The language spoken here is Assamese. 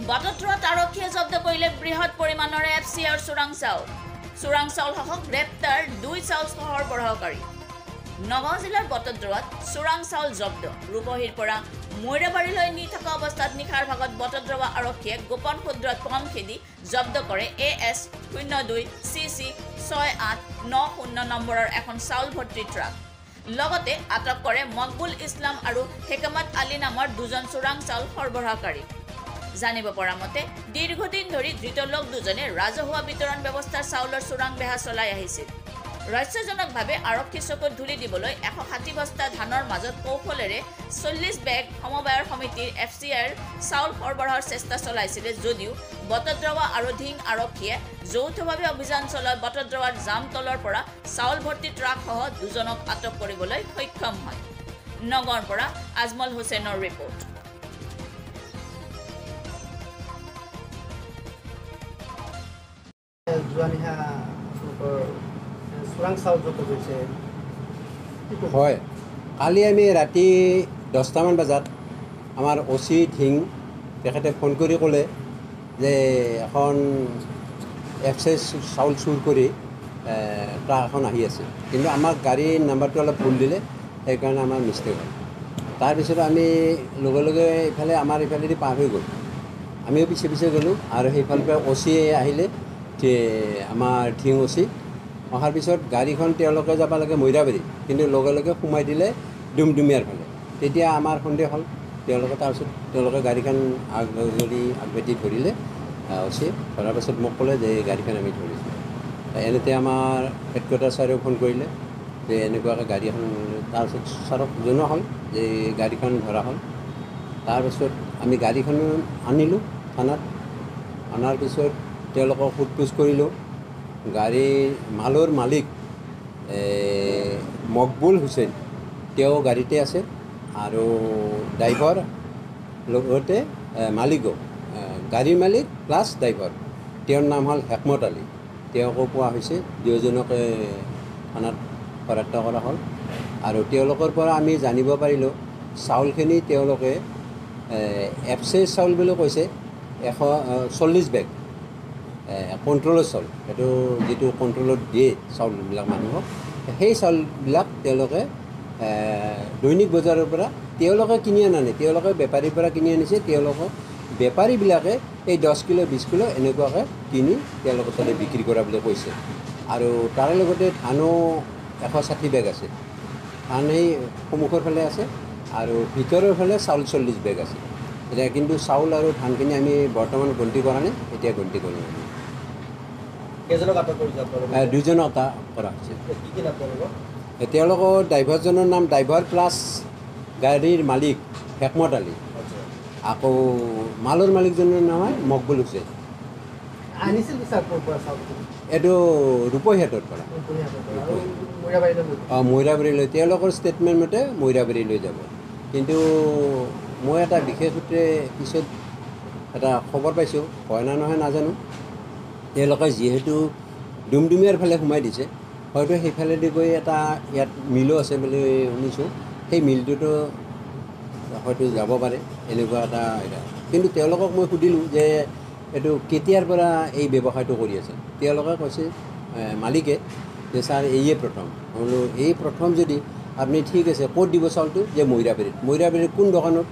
বটদ্ৰৱাত আৰক্ষীয়ে জব্দ কৰিলে বৃহৎ পৰিমাণৰ এফ চি আৰ চোৰাং চাউল। চোৰাং চাউলসহ গ্ৰেপ্তাৰ 2 চাউল সৰবৰাহকাৰী। নগাঁও জিলাৰ বটদ্ৰৱাত চোৰাং চাউল জব্দ। ৰূপহীৰ পৰা মৈৰাবাৰীলৈ নি থকা অৱস্থাত নিশাৰ ভাগত বটদ্ৰৱা আৰক্ষীয়ে গোপন সূত্ৰত পম খেদি জব্দ কৰে এ এছ 02 চি চি 6890 নম্বৰৰ এখন চাউল ভৰ্তি ট্ৰাক। লগতে আটক কৰে মকবুল ইছলাম আৰু হেকমত আলী নামৰ দুজন চোৰাং চাউল সৰবৰাহকাৰী। জানিব পৰা মতে দীৰ্ঘদিন ধৰি ধৃত লোক দুজনে ৰাজহুৱা বিতৰণ ব্যৱস্থাৰ চাউলৰ চোৰাং বেহা চলাই আহিছিল। ৰহস্যজনকভাৱে আৰক্ষী চকুত ধূলি দিবলৈ 160 বস্তা ধানৰ মাজত কৌশলেৰে 40 বেগ সমবায়ৰ সমিতিৰ এফ চি আইৰ চাউল সৰবৰাহৰ চেষ্টা চলাইছিলে যদিও বটদ্ৰৱা আৰু ধিং আৰক্ষীয়ে যৌথভাৱে অভিযান চলাই বটদ্ৰৱাৰ জামতলৰ পৰা চাউল ভৰ্তি ট্ৰাকসহ দুজনক আটক কৰিবলৈ সক্ষম হয়। নগাঁৱৰ পৰা আজমল হুছেইনৰ ৰিপৰ্ট। যোৱা নিশা চোৰাং চাউল জব্দ কৰিছে। হয়, কালি আমি ৰাতি 10টামান বজাত আমাৰ অ' চি ধিং তেখেতে ফোন কৰি ক'লে যে এখন এফ চি চাউল চুৰ কৰি ট্ৰাক এখন আহি আছে, কিন্তু আমাক গাড়ীৰ নাম্বাৰটো অলপ ভুল দিলে, সেইকাৰণে আমাৰ মিষ্টেক হ'ল। তাৰপিছত আমি লগে লগে ইফালে আমাৰ ইফালেদি পাৰ হৈ গ'ল, আমিও পিছে পিছে গ'লোঁ আৰু সেইফালৰ পৰা অ' চি আহিলে, আমাৰ ধিং অ' চি অহাৰ পিছত গাড়ীখন তেওঁলোকে যাব লাগে মৈৰাবাৰী, কিন্তু লগে লগে সোমাই দিলে ডুমডুমীয়াৰ ফালে। তেতিয়া আমাৰ সন্দেহ হ'ল, তেওঁলোকে তাৰপিছত তেওঁলোকে গাড়ীখন আগভেটি ধৰিলে। অ' চি ধৰাৰ পাছত মোক ক'লে যে এই গাড়ীখন আমি ধৰিছোঁ। এনেতে আমাৰ হেডকোৱাৰ্টাৰ ছাৰেও ফোন কৰিলে যে এনেকুৱাকৈ গাড়ী এখন, তাৰপিছত ছাৰক জনোৱা হ'ল যে গাড়ীখন ধৰা হ'ল। তাৰপিছত আমি গাড়ীখন আনিলোঁ থানাত, অনাৰ পিছত তেওঁলোকক সোধ পোছ কৰিলোঁ। গাড়ীৰ মালৰ মালিক মকবুল হুছেইন, তেওঁ গাড়ীতে আছে আৰু ড্ৰাইভাৰ লগতে মালিকো, গাড়ীৰ মালিক প্লাছ ড্ৰাইভাৰ, তেওঁৰ নাম হ'ল হেকমত আলী, তেওঁকো পোৱা হৈছে। দুয়োজনকে থানাত কৰায়ত্ব কৰা হ'ল আৰু তেওঁলোকৰ পৰা আমি জানিব পাৰিলোঁ চাউলখিনি তেওঁলোকে এফ চি চাউল বুলি কৈছে, 140 বেগ কণ্ট্ৰলৰ চাউল, সেইটো যিটো কণ্ট্ৰলত দিয়ে চাউলবিলাক মানুহক, সেই চাউলবিলাক তেওঁলোকে দৈনিক বজাৰৰ পৰা তেওঁলোকে কিনি অনা নাই, তেওঁলোকে বেপাৰীৰ পৰা কিনি আনিছে। তেওঁলোকক বেপাৰীবিলাকে এই 10 কিলো 20 কিলো এনেকুৱাকৈ কিনি তেওঁলোকৰ তাতে বিক্ৰী কৰা বুলি কৈছে। আৰু তাৰে লগতে ধানো 160 বেগ আছে, ধান সেই সন্মুখৰ ফালে আছে আৰু ভিতৰৰ ফালে চাউল 40 বেগ আছে। এতিয়া কিন্তু চাউল আৰু ধানখিনি আমি বৰ্তমান গন্তি কৰা নাই, এতিয়া গন্তি কৰিম আমি। দুজনক আটক কৰা হৈছে। তেওঁলোকৰ ড্ৰাইভাৰজনৰ নাম, ড্ৰাইভাৰ প্লাছ গাড়ীৰ মালিক হেকমত আলী, আকৌ মালৰ মালিকজনৰ নাম হয় মকবুল হুছেইন। এইটো ৰূপহীহাটৰ পৰা অঁ মৈৰাবাৰীলৈ, তেওঁলোকৰ ষ্টেটমেণ্ট মতে মৈৰাবাৰীলৈ যাব। কিন্তু মই এটা বিশেষ সূত্ৰে পিছত এটা খবৰ পাইছোঁ, হয় না নহয় নাজানো, তেওঁলোকে যিহেতু ডুমডুমীয়াৰ ফালে সোমাই দিছে, হয়তো সেইফালেদি গৈ এটা ইয়াত মিলো আছে বুলি শুনিছোঁ, সেই মিলটোতো হয়তো যাব পাৰে, এনেকুৱা এটা। কিন্তু তেওঁলোকক মই সুধিলোঁ যে এইটো কেতিয়াৰ পৰা এই ব্যৱসায়টো কৰি আছে, তেওঁলোকে কৈছে মালিকে যে ছাৰ এইয়ে প্ৰথম। বোলো এই প্ৰথম যদি আপুনি ঠিক আছে, ক'ত দিব চাউলটো? যে মৈৰাবাৰীত। মৈৰাবাৰীত কোন দোকানত?